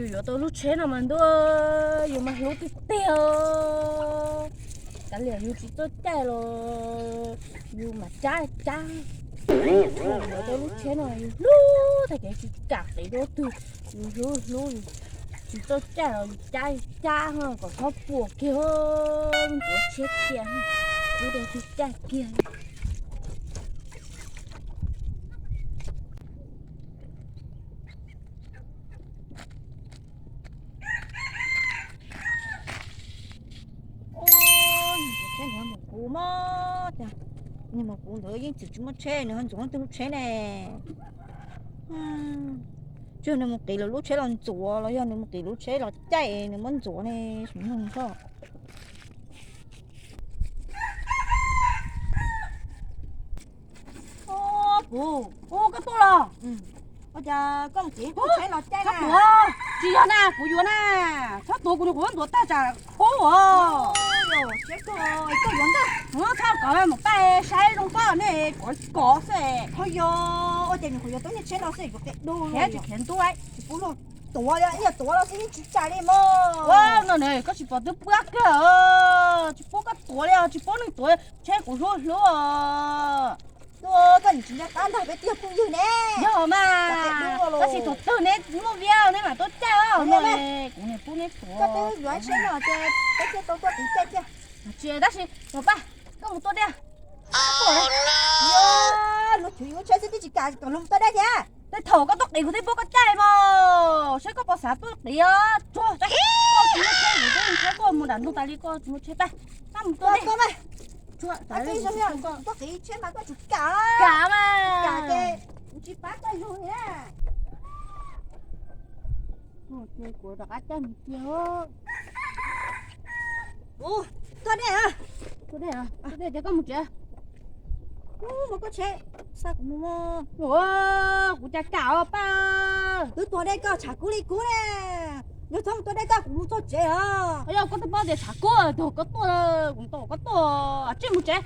Yuav tau lub tsheb no mas ntuj, yus mas hlub tiag tiag. Kav liam yus tsis txawj caij los yus mas cab cab. Yuav tau lub tsheb no yus hlub tag kev tsis kam qiv rau twg, yus hlub hlub yus tsis txawj caij los yus cab cab kom txhob puas kiag, ntxuav tsheb cia, hlub rau tsis caij kiag. Tsheb nws mus kuv mog, nws mus kuv ntawd yeej txwm tsis muaj tsheb, nws ho ntxuav twg lub tsheb ne? Tsis yog nws mus qiv lawv lub tsheb los ntxuav los yog nws mus qiv lub tsheb los caij nws muab ntxuav ne? Sim nug nws soj. Kuv, kuv, koj tuaj los? Ua cas koj mus qiv lub tsheb los caij na? Tsis yog na, kuv yuav na. Txhob tuav kuv, kuv muab ntxuav tag tsam khub os. Tsheb koj, koj yuav ntag. Txhob kom mus pab saib zoo koj ne, kov kov xwb. Ho yog, ua cas nws qhov yuav tau niag tsheb no xwb yuav qia dua, tsis khiav ntuj, tsis pub luag tuav, ib yam tuav los xwb yeej tsis cais li mog. No ne, koj tsis pom twb pab kawg, tsis pub koj tuav li os, tsis pub neeg tuav, tsheb kuv hlub hlub os. Koj nim tsis nco qab ntag, peb twb yog phooj ywg ne. Yog mas, tab sis thaum twg neb muaj viab neb mam tuaj caij os. Kuv niam pub neb tuav. Koj twb yuav tsheb no ces peb thiaj tau tuaj qiv caij thiab. Tsis, tab sis mus pab, koj mus tua dej. Luag chwv yuav tsheb xwb twb tsis kam kom luag mus tua dej thiab. Tej thaum koj tuaj qiv kuv thiaj pub koj caij mog, saib koj puas xav tuaj qiv os. Tsuag, koj tsis muaj tsheb kuv twb ntshai koj mus nram nroog tas li koj tsis muaj tsheb. Pab, pab mus tua dej. Tuaj qiv tsheb mas koj tsis kam. Kam mas. Kam ces kuv tsis pab koj lug thiab. Ces kuv rov qab caij mus cia. Tua dej, tua dej, tua dej ces koj mus tsev. Mus koj tsheb, xa kuv mus. Kuv cas kam os pab. Twb tua dej koj tshav kub li kub ne. Yog txhob mus tua dej koj kuv mus txog tsev os. Yog koj twb paub tias tshav kub, thaum koj tuaj kuv tau koj tuaj, tsij mus tsev.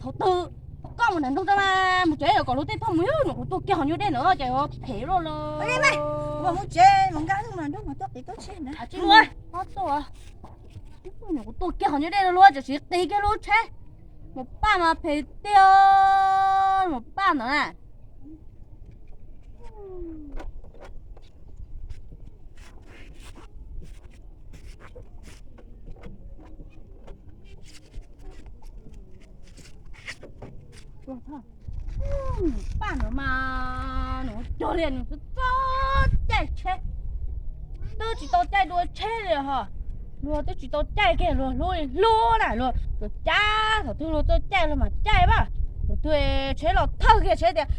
Thaum twg koj mus nram nroog tau mas mus tsev, kom luag tej phooj ywg nyuam qhuav tuaj kiag hov nyuag dej ntawd ces phem luaj los. Mus tsev, mus nkag nram nroog mas tuaj qiv koj tsheb na. Nyuam qhuav tuaj kiag hov nyuag dej no luag tsam siv qiv kiag lub tsheb. Mus pab mas phem tiag, mus pab ntawd na. Paj no mas nws cog liam nws twb txawj caij tsheb, twb tsis tau caij dua tsheb li ho. Luag twb tsis tau caij kiag, luag hlub li hlub na, luag tsuas cav thaum twg luag txawj caij luag mam caij pab. Thaum twg tsheb los thawj kiag tsheb tias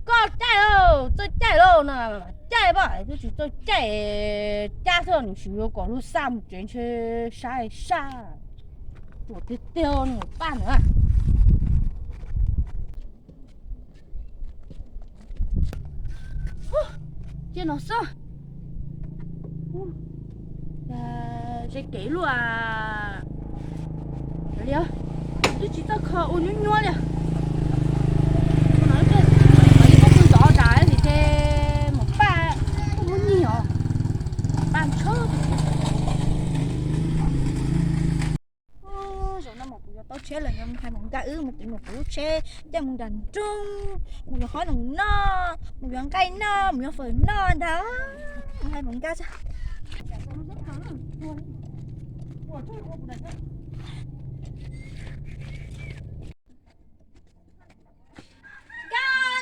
koj caij lauj, txawj caij lauj no mam caij pab, twb tsis txawj caij, cav xwb nws tsis yuav kom luag xa mus tsev ntshe sab sab. Ruam tiag tiag nws paj ntawd. Cia no xwb. Ze kev luaj li, twb tsis txawj kho ua nyuab nyuab li. Ntov tas ces mus paj, muab nyig os, paj tshawb. Zaum no mas kuv yuav tau tsheb lawm, yuav mus hais Maum Nkaj wb mus qiv Maum Kuv lub tsheb coj mus nram nroog, mus yuav qhob noom noj, mus yuav nqaij noj, mus yuav fawm noj ntag. Mus hais Maum Nkaj tso. Nkaj,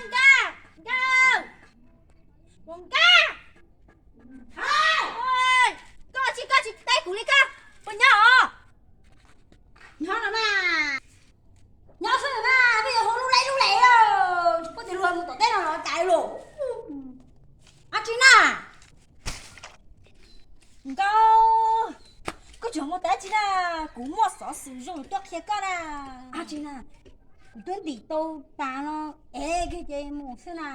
Nkaj, Nkaj, Maum Nkaj. Koj tsis, koj tsis teb kuv li koj puas nyob os? Nyob no mas, nyob xwb mas peb yuav hu lub leb lub leb, tsis paub tias luag mus tom teb no los cas lawm. Ab tsi na, Nkauj, koj tseem mus tab tsi na? Kuv muaj xov xwm zoo coj qhia koj na. Ab tsi na, kuv twb ntim tau tas no, es kiag ces mus xwb na.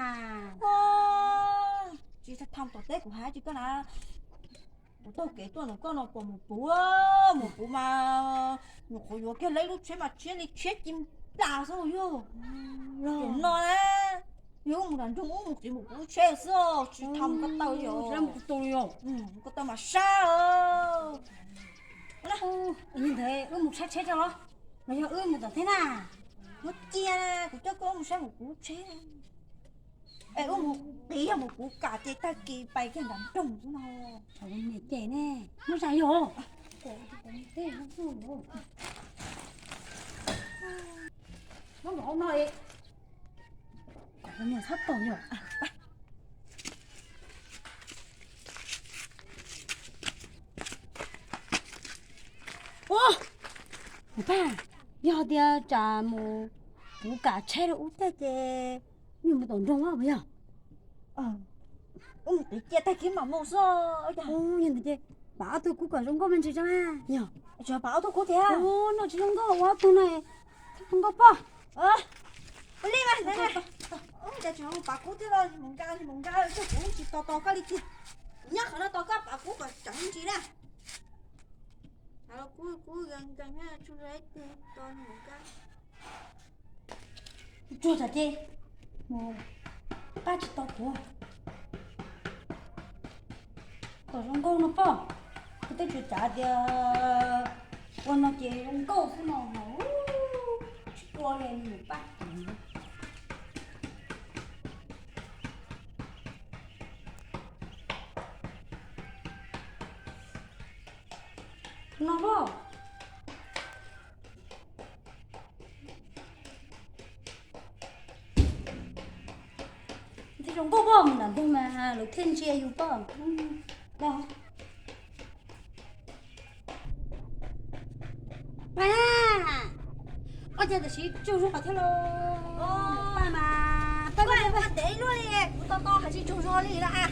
Tsis tham tom teb kuv hais tsis koj na. Kuv taug kev tuaj ntawm koj no pom Maum Puv, Maum Puv mas nyuam qhuav yuav kiag leb lub tsheb mas tshiab li tshiab ci nplas xwb yog. Tus no na, Yog wb mus nram nroog wb mus qiv mus kuv tsheb xwb, tsis tau mus ko taw li os. Mus ko taw mas sab. Ntawd wb mus saib tsheb tso los, los yog wb mus tom teb na. Muab cia, kuv coj koj mus saib mus kuv tsheb. Es wb mus qiv yog mus kuv kam ces tag kis pais kiag nram nroog xwb no. Niam ces ne, muab zais yog. Muab nram hauv no, kom niam txhob pom yog. Pab, yog tias tsam mus kuv kam tsheb rau ub tag ces wb mus tom nroog puas yog? Wb mus qiv cia tag kis mam mus xwb. Yog ntawd ces pab ob tug kub kom zoo nkauj me ntsis tso. Yog, pab ob tug kub thiab. Noj tsis zoo nkauj ua ob tug no, zoo nkauj pob. Ua li mas, cas tseem pab kub thiab los mus nqa mus nqa, kuv tsis tos tos koj li tiag. Kuv nyob qhov no tos koj pab kub kom tseem ntsis na. Kub kub nkees nkees, tsuas yog ib tug tos mus nqa. Tsuag tsam ces mus pab tsis tau kuv. Kom zoo nkauj no pob, kuv twb tsis xav tias ua no ces zoo nkauj xwb no, tsis ua li mus pab. No pob. Thiaj zoo nkauj pob, mus nram nroog mas lawv thiaj ntsia yus pob. Pab, ua cas tam sim tsaug zog thiab los? Pab mas, pab, pab ntev luaj li, kuv tos tos hais tsis tsaug zog li lawm.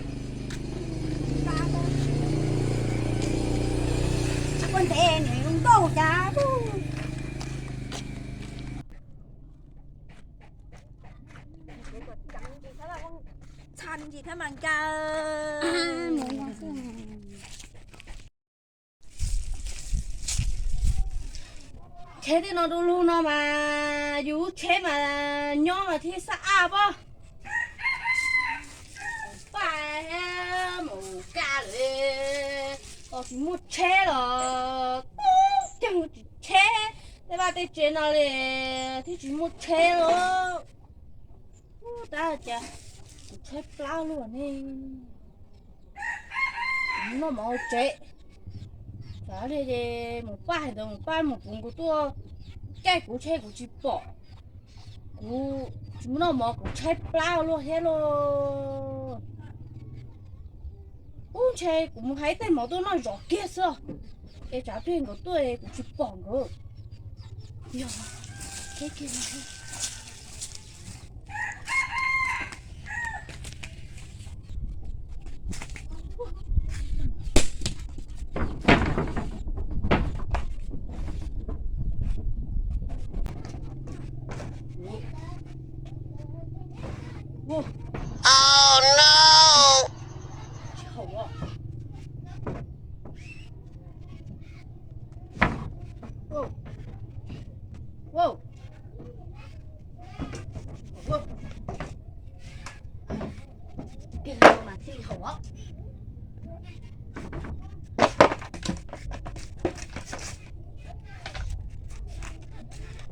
Ua ntev niam zoo nkauj cas. Txha ntsis thiab mas nkawd. Tsheb tej no du lug no mas yus lub tsheb mas nyob mas thiaj xab ab pob. Paj thiab mus kaj lawm, tsis muaj tsheb los tub ceeg tsis tsheb, tej vaj tej tsev no li thiaj tsis muaj tsheb los. Tab cas kuv tshaib plab luaj ne. Mus noj mov hauv tsev, xav li ces mus pab hais ntawd mus pab mus puv nkaus tuaj caij kuv tsheb kuv tsis pom. Kuv tsis mus noj mov kuv tshaib plab luaj thiab lauj. Ub, ntshe kuv mus hais tej mov tuaj noj zov kiag xwb, es tsam pliag nkawd tuaj kuv tsis pom nkawd. Yog,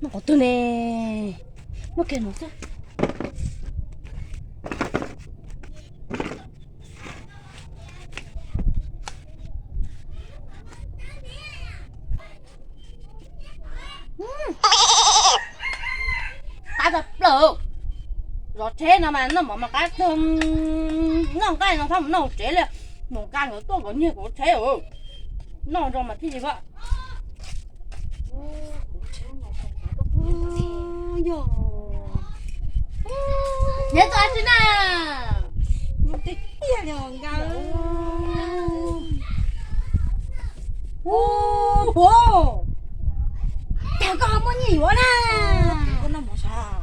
Noj qhov twg ne? Noj kiag no xwb. Qab tshaj plaws. Zov tsheb no mas noj mov mas qab tag. Noj nqaij no txhob mus noj hauv tsev li. Mus nqa nkawd tuaj nkawd nyiag kuv tsheb. Noj nrog mas thiaj li pom. Nyob tau tsi na. Tiag tiag li nkawd. Ua, cas koj ho muaj nyiaj yuav na? Koj noj mov sas,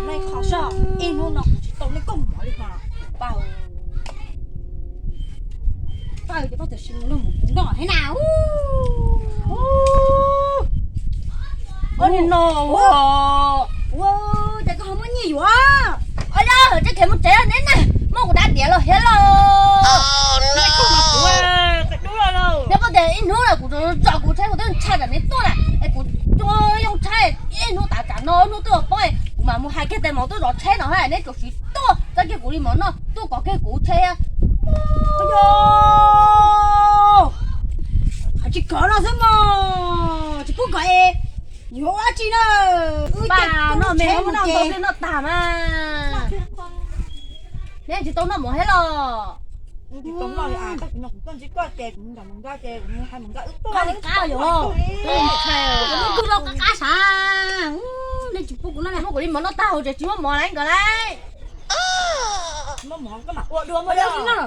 noj qhov sas, ib hnub no kuv tsis tau noj koj mov li mas. Pab, pab, ces koj tam sim no mus kuv noj thiab na. Ua li no ua, ua, cas koj ho muaj nyiaj yuav. Ua li Tsev khev mus tsev neb na, muab kuv dab diav los thiab lauj. Neb pom tias ib hnub no kuv tsom kuv tsheb kuv twb ntshai tsam neb tuaj lawm es kuv tuaj yoo tsheb ib hnub tas tsam no hnub twb los poob, kuv mam mus hais kiag tes mov tuaj zov tsheb no, neb tsom siv tuaj txav kiag kuv li mov noj tuaj kov kiag kuv tsheb. Tsis kov no xwb mog, tsis pub kov es yuav ua dab tsi na? Wb noj me noj ntau thiaj noj tag mas. Neb tsis tau noj mov thiab los? Tsis tau noj li as, tab sis no kuv tuaj ntsib koj ces kuv mus nram mus nkaj ces kuv mus hais mus nkaj wb tuaj li qab yom. Wb twb noj qab qab sav, neb tsis pub kuv noj, muab kuv li mov noj tag hauv tsev tsis muaj mov lawm nkawd lauj. Muab mov koj mam ua dua muaj li no.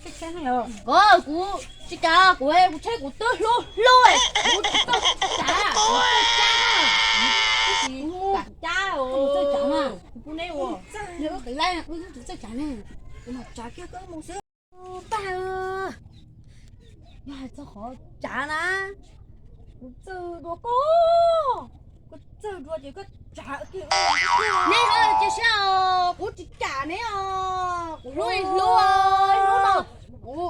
Koj kuv tsis kam, kuv kuv tsheb kuv twb hlub hlub, kuv tsis txawj tsav, kuv txawj cab, kuv tsis kam cab, kuv pub neb ua. Yog wb qis laib wb tsis txawj tsav ne, kuv mam tsav kiag koj mus xwb. Pag, yog hais txog qhov tsav na, kuv txawj dua koj, kuv txawj dua ces koj tsav kiag. Neb ho cia siab os, kuv tsis kam neb os, kuv hlub hlub hlub no, kuv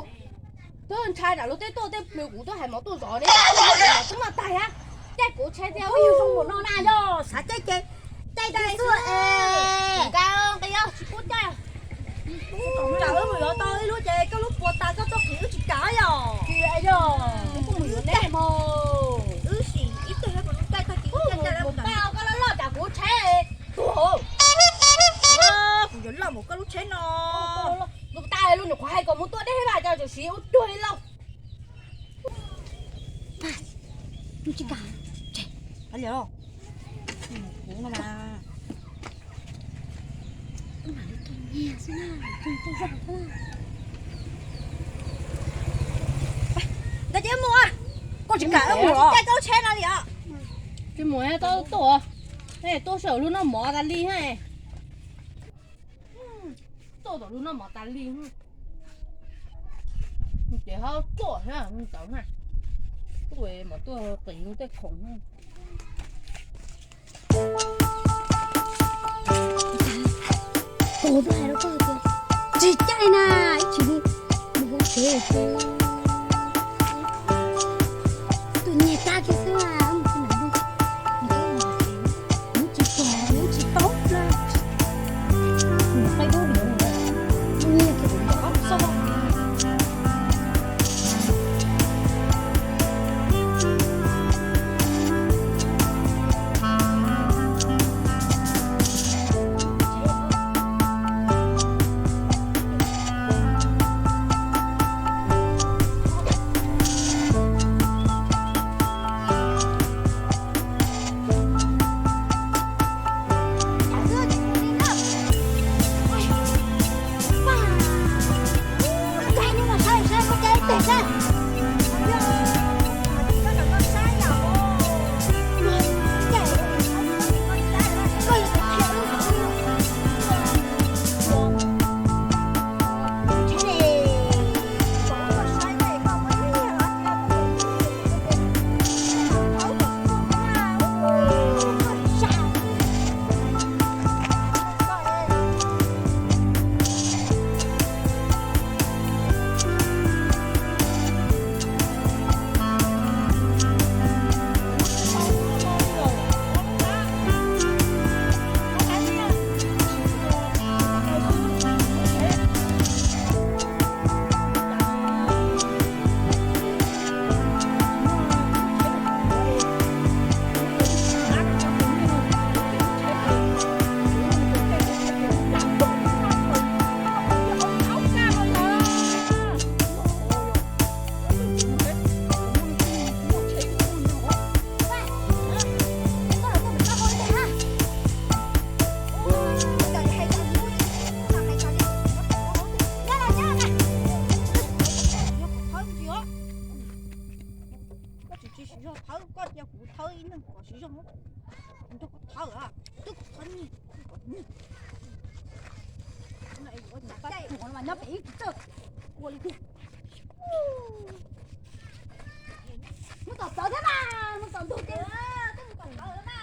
twb ntshai nram lub teb tuaj tej plws kuv twb hais mov tuaj zov neb, twb noj tag thiab, caij kuv tsheb thiab. Ub, zoo npaum no na yog xav caij ces caij xwb es. Nqa nqi os, tsis pub caij. Wb mus yuav tau ib lub ces koj lub puas tas koj tuaj qhia wb tsis kam yom. Tsis yog, wb kuj mus yuav neb mog. Wb sim ib teg kuv lub caij tag kis wb caij caij mus pab koj loj loj tsam kuv tsheb tuag. Kuv yuav loj npaum koj lub tsheb no. Tus tas lus nyuam qhuav hais kom mus tua dej vas cov tsis siv ua cuag li lauj. Tsis kam. Kuv no mas. Nkawd ces mus, koj tsis kam mus los caij koj tsheb no li os. Tsis mus tau tuaj, tuaj saum lub noj mov tas li. Tuaj tom lub noj mov tas li. Ces ho tuaj thiab, tau na, tuaj mas tuaj qis tej khoom. Kuv twb hais rau koj tias tsis caij na, ib tsis li mus ua tsev, tus nyiag tag kiag xwb, mus tsis pom, mus tsis tau. Koj tsis tsis siv zog thawb, koj cia kuv thawb ib leeg kom siv zog, nrog koj thawb, twb kom thawb ni, kom ni. Nyob pem ib tsis txawj ua li tiag. Mus tom plawv thiab mas, mus tom ntug ces mus tom plawv mas.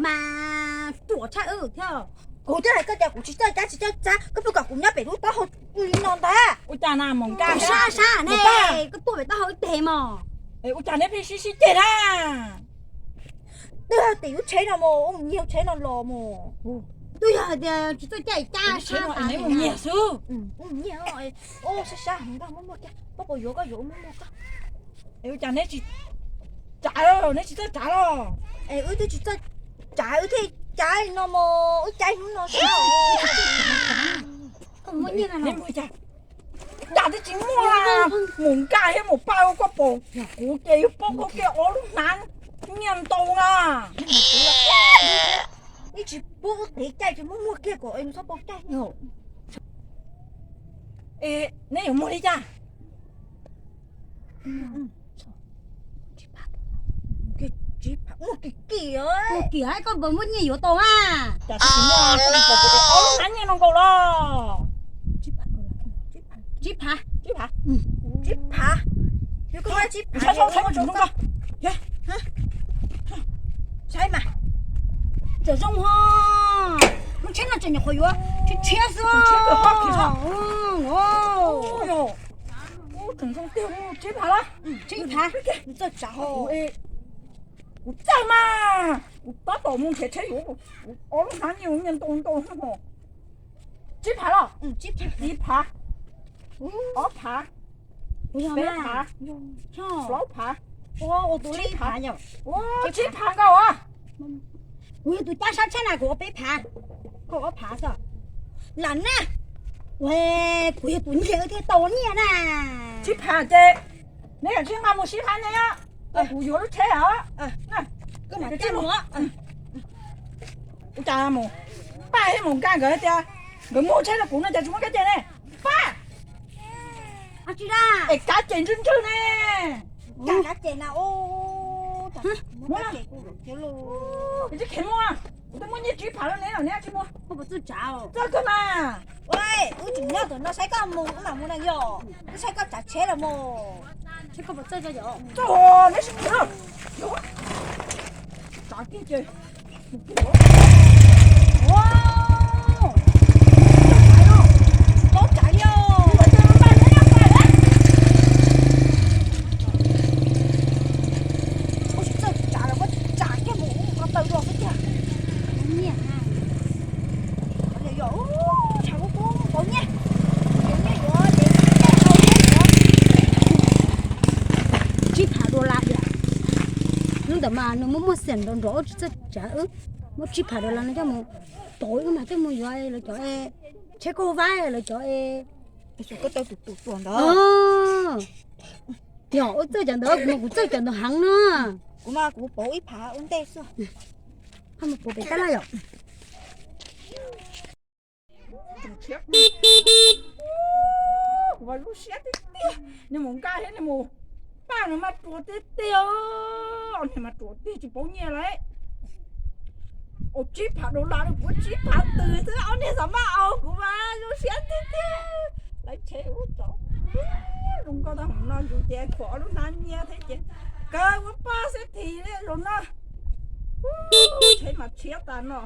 pas ruam tshaj wb thiab. Kuv twb hais koj tias kuv tsis txawj cav tsis txawj cav, koj puas kom kuv nyob pem lub taub hau li no ntag? Ua cas na Mus Nkaj, sab sab ne, koj tuaj pem taub hau ib teg mos. Ua cas neb pheej sib sib ceg na? Twb yog tim lub tsheb no mus, mus nyiag tsheb no los mus. Twb yog hais tias tsis txawj caij cav sab tas nyiag xwb. Mus nyiag, sab sab heev, koj muab muag kiag, koj puas yuav koj yuav, muab muag koj. Es ua cas neb tsis tsav, neb tsis txawj tsav los? Es wb twb tsis txawj tsav, wb thiaj cav no mos, wb cav hnub no xwb. Neb mus cas? Cas twb tsis muaj, Mus Nkaj thiab Mus Paj ua koj pom kuv ces yus poob koj kiag ob lub hnav nyiaj ntau na. Ib tsis pub wb qev caij tsis muab muag kiag kom es nws txhob tau caij. Es neb yuav muag li cas? Muag kim kim, muag kim, koj puas muaj nyiaj yuav tau a? Cas tsis muaj, koj pom kuv ob lub hnav nyiaj no nkaus los? Tsib phav, tsib phav, tsib phav, tsib phav, saib mas. Tseem zoo ho, lub tsheb no tseem nyuam qhuav yuav tshiab tshiab xwb. Tseem zoo tiag, tsib phav, tsib phav, txawj tsav ho. Kuv txawj mas, kuv tab tom mus nrhiav tsheb yuav, kuv ob lub hnav nyiaj ntau ntau. Tsib phav los? Tsib phav, ob phav, peb phav, plaub phav, tsib phav, tsib phav nkaus. Kuv yog tus cab sab tsheb na, kuv ua peb phav, koj ob phav xwb. Lam na, kuv yog tus nyiag thiaj tau nyiaj na. Tsib phav ces neb kav tsij nqa mus sib phav ne, kuv yuav lub tsheb os. Ua cas mus, Paj thiab Mus Nkaj nkawd hais tias nkawd muag tsheb rau kuv no cas tsis muab kab ce ne? Paj, es kab ce ntswg ntswg ne. Kab ce na, muab, khev muag, kuv twb muab nyiaj tsib phav rau neb los neb tsis muag. Txawj kawg mas. Wb tseem nyob tom no saib koj mus, wb mam mus na yom. Wb saib koj tsav tsheb los mus. Txawj, neb sib ntsib, tsav kiag ces Tsib phav dollar tiag. Hnub ntawd mas nws muaj muaj xiam nrov nrov tsis txawj tsav wb. Muab tsib phav dollar no coj mus pauv wb mas coj mus yuav lawv cov tsheb kauj vab lawv cov. Koj tau tus tus tuam ntawd. Yog wb txawj cov ntawd, kuv mas kuv txawj cov ntawd heev na. Kuv mas kuv pauv ib phav ua ntej xwb. Koj mus pauv pem tab laj yom. Kuv mas lub siab tiag tiag, niag Mus Nkaj thiab niag Mus Paj no mas ruam tiag tiag, ob niag mas ruam tiag tsis pauv nyiaj lawm. Ua tsib phav dollar rau kuv tsib phav twg xwb, ob niag xav maj au kuv mas lub siab tiag tiag. Lawv tsheb ub tov, zoo nkauj tag hauv no yus ces khuam ob lub hnab nyiaj thiab ces kawg ua paj xeb thim li zaum no. Tsheb mas tshiab tas no.